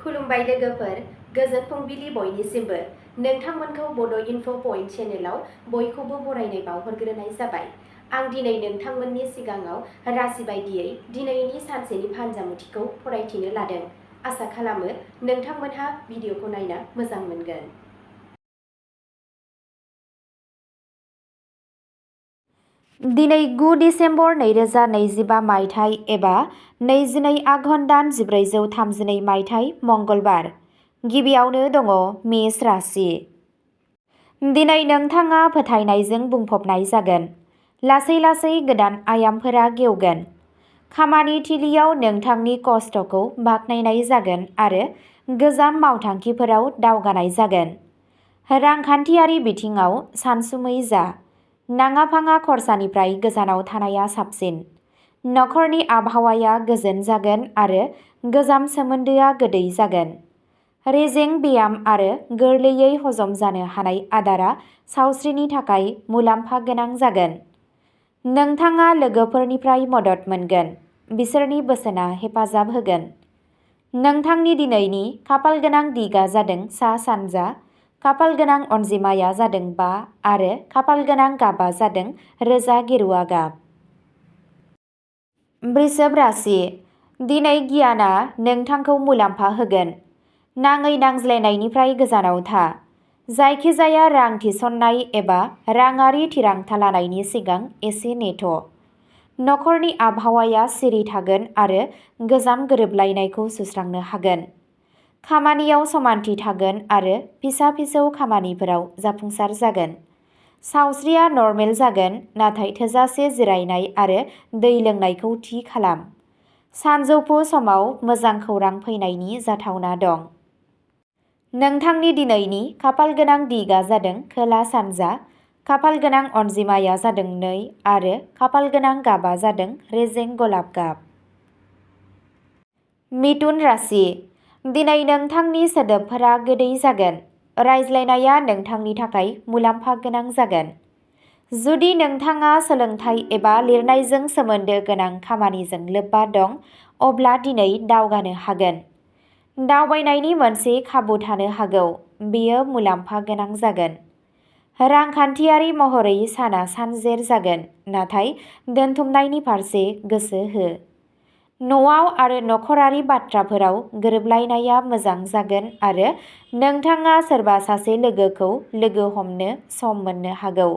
खुलुमबाय लोगोफोर, गोजोन फुंबिलि बयनिसिमबो। नोंथांमोनखौ बड' इनफ' पइन्ट चेनेलाव बयखौबो बरायनाय बावहरग्रोनाय जाबाय। आं दिनै नोंथांमोननि सिगाङाव राशि बायदियै दिनैनि सानसेनि फानजामुथिखौ फरायथिनो लादों। आसा खालामो नोंथांमोनहा भिडिअखौ नायना मोजां मोनगोन। दिनै 9 डिसेम्बर 2025 मायथाइ एबा 22 आघन दान 1432 मायथाइ मंगलबार। गिबियावनो दङ मेष राशि। दिनै नोंथाङा फोथायनायजों बुंफबनाय जागोन। लासै लासै गोदान आयामफोरा गेवगोन। खामानि थिलियाव नोंथांनि खस्थ'खौ बाख्नायनाय जागोन आरो गोजाम मावथांखिफोराव दावगानाय जागोन। रांखान्थियारि बिथिङाव सानसुमै जा। नाङा फाङा खरसानिफ्राय गोजानाव थानाया साबसिन। नखरनि आबहावाया गोजोन जागोन आरो गोजाम सोमोन्दोआ गोदै जागोन। रेजें ब्याम आरो गोरलैयै हजम जानो हानाय आदारा सावस्रिनि थाखाय मुलाम्फा गोनां जागोन। नोंथाङा लोगोफोरनिफ्राय मदद मोनगोन। बिसोरनि बोसोनआ हेफाजाब होगोन। नोंथांनि दिनैनि खाफाल गोनां दिगा जादों सा-सानजा। खाफाल गोनां अनजिमाया जादों 5 आरो खाफाल गोनां गाबआ जादों रोजा गेरुवा गाब। वृषभ राशि। दिनै गियानआ नोंथांखौ मुलाम्फा होगोन। नाङै नांज्लायनायनिफ्राय गोजानाव था। जायखिजाया रां थिसननाय एबा राङारि थिरांथा लानायनि सिगां एसे नेथ'। नखरनि आबहावाया सिरि थागोन आरो गोजाम गोरोबलायनायखौ सुस्रांनो हागोन। खामानियाव समानथि थागोन आरो फिसा-फिसौ खामानिफोराव जाफुंसार जागोन। सावस्रिया नर्मेल जागोन, नाथाय थोजासे जिरायनाय आरो दै लोंनायखौ थि खालाम। सानजौफु समाव मोजां खौरां फैनायनि जाथावना दं। नोंथांनि दिनैनि खाफाल गोनां दिगा जादों खोला-सानजा। खाफाल गोनां अनजिमाया जादों 2 आरो खाफाल गोनां गाबआ जादों रेजें गलाब गाब। मिथुन राशि। दिनै नोंथांनि सोदोबफोरा गोदै जागोन। रायज्लायनाया नोंथांनि थाखाय मुलाम्फा गोनां जागोन। जुदि नोंथाङा सोलोंथाइ एबा लिरनायजों सोमोन्दो गोनां खामानिजों लोब्बा दं, अब्ला दिनै दावगानो हागोन। दावबायनायनि मोनसे खाबु थानो हागौ। बेयो मुलाम्फा गोनां जागोन। रांखान्थियारि महरै साना सानजेर जागोन, नाथाय दोनथुमनायनि फारसे गोसो हो। न'आव आरो नखरारि बाथ्राफोराव गोरोबलायनाया मोजां जागोन आरो नोंथाङा सोरबा सासे लोगोखौ लोगो हमनो सम मोननो हागौ।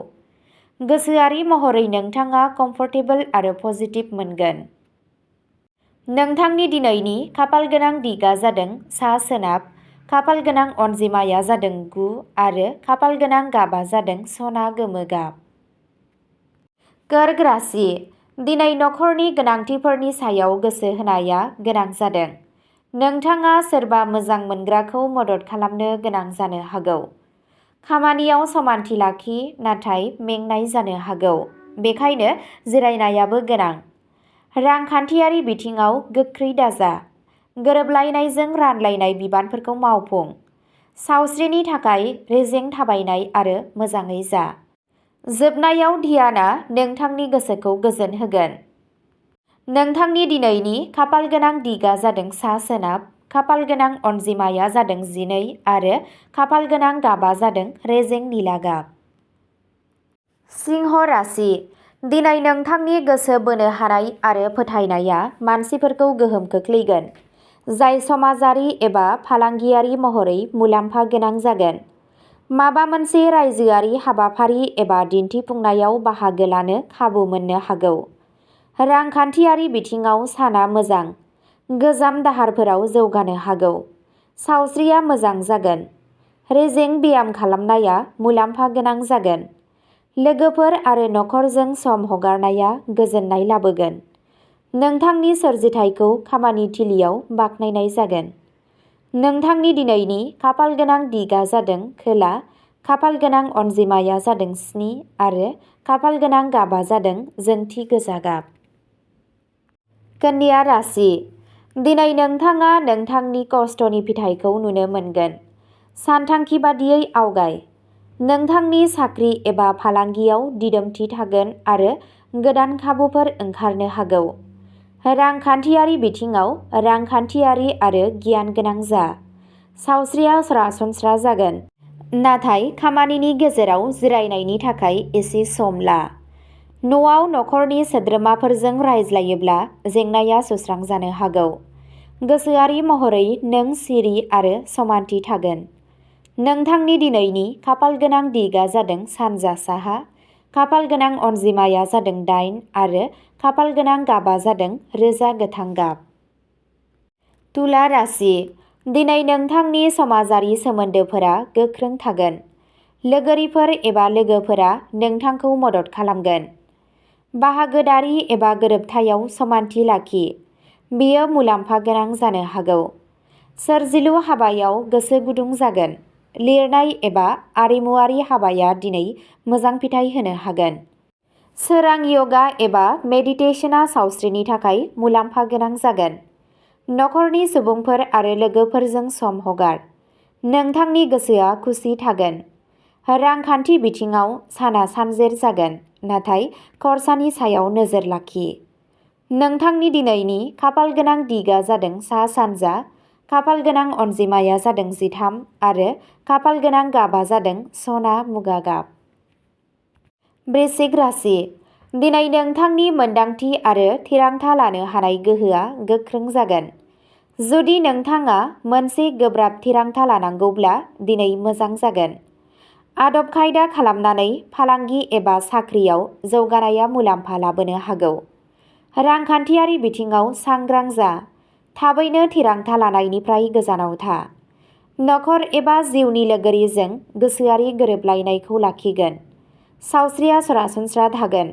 गोसोआरि महरै नोंथाङा कम्फर्टेबल आरो पजिटिभ मोनगोन। नोंथांनि दिनैनि खाफाल गोनां दिगा जादों सा-सोनाब। खाफाल गोनां अनजिमाया जादों 9 आरो खाफाल गोनां गाबआ जादों सना गोमो गाब। कर्क राशि। दिनै नखरनि गोनांथिफोरनि सायाव गोसो होनाया गोनां जादों। नोंथाङा सोरबा मोजां मोनग्राखौ मदद खालामनो गोनां जानो हागौ। खामानियाव समानथि लाखि, नाथाय मेंनाय जानो हागौ। बेखायनो जिरायनायाबो गोनां। रांखान्थियारि बिथिङाव गोख्रै दाजा। गोरोबलायनायजों रानलायनाय बिबानफोरखौ मावफुं। सावस्रिनि थाखाय रेजें थाबायनाय आरो मोजाङै जा। जोबनायाव ध्यानआ नोंथांनि गोसोखौ गोजोन होगोन। नोंथांनि दिनैनि खाफाल गोनां दिगा जादों सा-सोनाब। खाफाल गोनां अनजिमाया जादों 12 आरो खाफाल गोनां गाबआ जादों रेजें निला गाब। सिंह राशि। दिनै नोंथांनि गोसो बोनो हानाय आरो फोथायनाया मानसिफोरखौ गोहोम खोख्लैगोन, जाय समाजारि एबा फालांगियारि महरै मुलाम्फा गोनां जागोन। माबा मोनसे रायजोआरि हाबाफारि एबा दिन्थिफुंनायाव बाहागो लानो खाबु मोननो हागौ। रांखान्थियारि बिथिङाव साना मोजां। गोजाम दाहारफोराव जौगानो हागौ। सावस्रिया मोजां जागोन। रेजें ब्याम खालामनाया मुलाम्फा गोनां जागोन। लोगोफोर आरो नखरजों सम हगारनाया गोजोननाय लाबोगोन। नोंथांनि सोरजिथायखौ खामानि थिलियाव बाख्नायनाय जागोन। नोंथांनि दिनैनि खाफाल गोनां दिगा जादों खोला। खाफाल गोनां अनजिमाया जादों 7 आरो खाफाल गोनां गाबआ जादों जोंथि गोजा गाब। कन्या राशि। दिनै नोंथाङा नोंथांनि खस्थ'नि फिथाइखौ नुनो मोनगोन। सानथांखि बादियै आवगाय। नोंथांनि साख्रि एबा फालांगियाव दिदोमथि थागोन आरो गोदान खाबुफोर ओंखारनो हागौ। रांखान्थियारि बिथिङाव रांखान्थियारि आरो गियान गोनां जा। सावस्रिया सरासनस्रा जागोन, नाथाय खामानिनि गेजेराव जिरायनायनि थाखाय एसे सम ला। न'आव नखरनि सोद्रोमाफोरजों रायज्लायोब्ला जेंनाया सुस्रांजानो हागौ। गोसोआरि महरै नों सिरि आरो समानथि थागोन। नोंथांनि दिनैनि खाफालगोनां दिगआ जादों सानजा साहा, खाफालगोनां अनजिमाया जादों 8 आरो खाफालगोनां गाबआ जादों रोजा गोथां गाब। तुला राशि। दिनै नोंथांनि समाजारि सोमोन्दोफोरा गोख्रों थागोन। लोगोरिफोर एबा लोगोफोरा नोंथांखौ मदद खालामगोन। बाहागोदारि एबा गोरोबथायाव समानथि लाखि। बेयो मुलाम्फा गोनां जानो हागौ। सोरजिलु हाबायाव गोसो गुदुं जागोन। लिरनाय एबा आरिमुआरि हाबाया दिनै मोजां फिथाय होनो हागोन। सोरां यगा एबा मेडिटेशनआ सावस्रिनि थाखाय मुलाम्फा गोनां जागोन। नखरनि सुबुंफोर आरो लोगोफोरजों सम हगार। नोंथांनि गोसोआ खुसि थागोन। रांखान्थि बिथिङाव साना सानजेर जागोन, नाथाय खरसानि सायाव नोजोर लाखि। नोंथांनि दिनैनि खाफालगोनां दिगआ जादों सा-सानजा, खाफालगोनां अनजिमाया जादों 13 आरो खाफालगोनां गाबआ जादों सना मुगा गाब। वृश्चिक राशि। दिनै नोंथांनि मोनदांथि आरो थिरांथा लानो हानाय गोहोआ गोख्रों जागोन। जुदि नोंथाङा मोनसे गोब्राब थिरांथा लानांगौब्ला दिनै मोजां जागोन। आदब खायदा खालामनानै फालांगि एबा साख्रियाव जौगानाया मुलाम्फा लाबोनो हागौ। रांखान्थियारि बिथिङाव सांग्रां जा। थाबैनो थिरांथा लानायनिफ्राय गोजानाव था। नखर एबा जिउनि लोगोरिजों गोसोआरि गोरोबलायनायखौ लाखिगोन। सावस्रिया सरासनस्रा थागोन।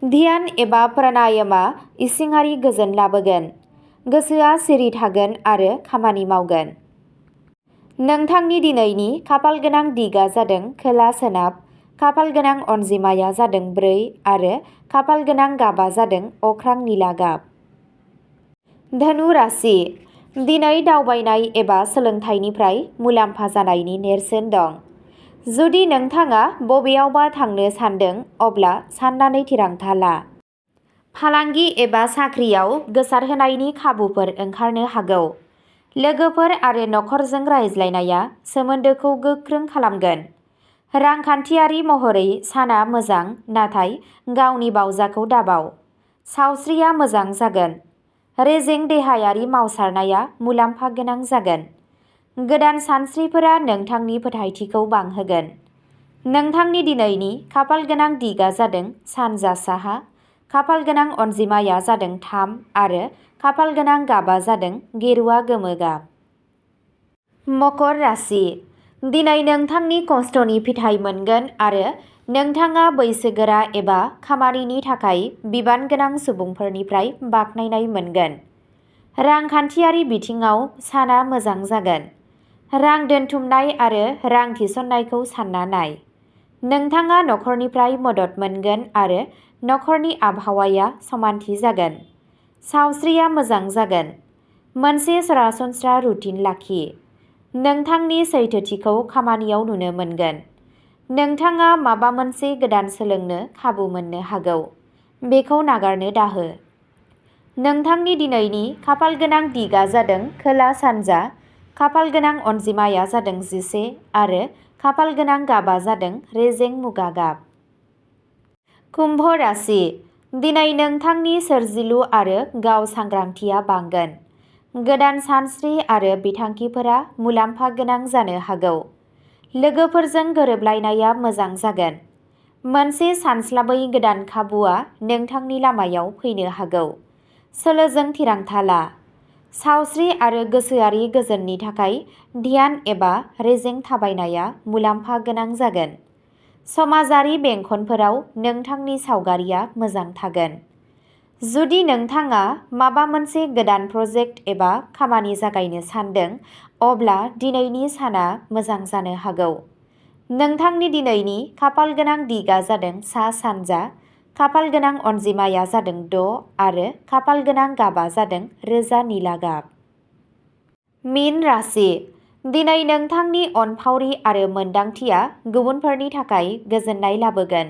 ध्यान एबा प्राणायामआ इसिङारि गोजोन लाबोगोन। गोसोआ सिरि थागोन आरो खामानि मावगोन। नोंथांनि दिनैनि खाफालगोनां दिगआ जादों खोला-सोनाब, खाफालगोनां अनजिमाया जादों 4 आरो खाफालगोनां गाबआ जादों अख्रां निला गाब। धनु राशि। दिनै दावबायनाय एबा सोलोंथाइनिफ्राय मुलाम्फा जानायनि नेरसोन दं। जुदि नोंथाङा बबेयावबा थांनो सानदों अब्ला साननानै थिरांथा ला। फालांगि एबा साख्रियाव गोसारहोनायनि खाबुफोर ओंखारनो हागौ। लोगोफोर आरो नखरजों रायज्लायनाया सोमोन्दोखौ गोख्रों खालामगोन। रांखान्थियारि महरै साना मोजां, नाथाय गावनि बावजाखौ दाबाव। सावस्रिया मोजां जागोन। रेजें देहायारि मावसारनाया मुलाम्फा गोनां जागोन। गोदान सानस्रिफोरा नोंथांनि फोथायथिखौ बांहोगोन। नोंथांनि दिनैनि खाफालगोनां दिगआ जादों सानजा साहा, खाफालगोनां अनजिमाया जादों 3 आरो खाफालगोनां गाबआ जादों गेरुआ गोमो गाब। मकर राशि। दिनै नोंथांनि खस्थ'नि फिथाइ मोनगोन आरो नोंथाङा बैसोगोरा एबा खामानिनि थाखाय बिबान गोनां सुबुंफोरनिफ्राय बाख्नायनाय मोनगोन। रांखान्थियारि बिथिङाव साना मोजां जागोन। रां दोनथुमनाय आरो रां थिसननायखौ सानना नाय। नोंथाङा नखरनिफ्राय मदद मोनगोन आरो नखरनि आबहावाया समानथि जागोन। सावस्रिया मोजां जागोन। मोनसे सरासनस्रा रुटिन लाखि। नोंथांनि सैथोथिखौ खामानियाव नुनो मोनगोन। नोंथाङा माबा मोनसे गोदान सोलोंनो खाबु मोननो हागौ। बेखौ नागारनो दाहो। नोंथांनि दिनैनि खाफालगोनां दिगआ जादों खोला-सानजा, खाफालगोनां अनजिमाया जादों 11 आरो खाफालगोनां गाबआ जादों रेजें मुगा गाब। कुम्भ राशि। दिनै नोंथांनि सोरजिलु आरो गाव सांग्रांथिया बांगोन। गोदान सानस्रि आरो बिथांखिफोरा मुलाम्फा गोनां जानो हागौ। लोगोफोरजों गोरोबलायनाया मोजां जागोन। मोनसे सानस्लाबै गोदान खाबुआ नोंथांनि लामायाव फैनो हागौ। सोलोजों थिरांथा ला। सावस्रि आरो गोसोआरि गोजोननि थाखाय ध्यान एबा रेजें थाबायनाया मुलाम्फा गोनां जागोन। समाजारि बेंखनफोराव नोंथांनि सावगारिया मोजां थागोन। जुदि नोंथाङा माबा मोनसे गोदान प्रजेक्ट एबा खामानि जागायनो सानदों, अब्ला दिनैनि साना मोजां जानो हागौ। नोंथांनि दिनैनि खाफालगोनां दिगआ जादों सा-सानजा, खाफालगोनां अनजिमाया जादों 6 आरो खाफालगोनां गाबआ जादों रोजा निला गाब। मीन राशि। दिनै नोंथांनि अनफावरि आरो मोनदांथिया गुबुनफोरनि थाखाय गोजोननाय लाबोगोन।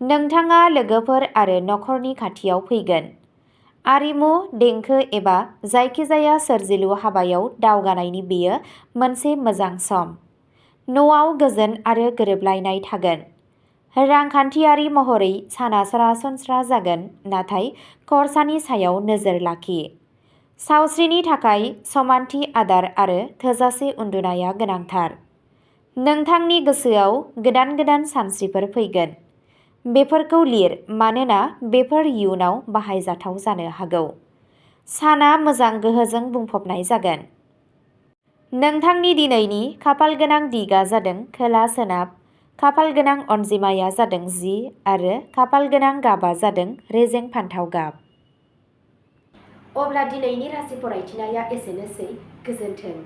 नोंथाङा लोगोफोर आरो नखरनि खाथियाव फैगोन। आरिमु, देंखो एबा जायखिजाया सोरजिलु हाबायाव दावगानायनि बेयो मोनसे मोजां सम। न'आव गोजोन आरो गोरोबलायनाय थागोन। रांखान्थियारि महरै साना सरासनस्रा जागोन, नाथाय खरसानि सायाव नोजोर लाखि। सावस्रिनि थाखाय समानथि आदार आरो थोजासे उन्दुनाया गोनांथार। नोंथांनि गोसोआव गोदान गोदान सानस्रिफोर फैगोन। बेफोरखौ लिर मानोना बेफोर इयुनाव बाहायजाथाव जानो हागौ। साना मोजां गोहोजों बुंफबनाय जागोन। नोंथांनि दिनैनि खाफालगोनां दिगा जादों खोला-सोनाब, खाफालगोनां अनजिमाया जादों 10 आरो खाफालगोनां गाबआ जादों रेजें फान्थाव गाब। अब्ला दिनैनि राशि फरायथिनाया एसेनोसै। गोजोन्थों।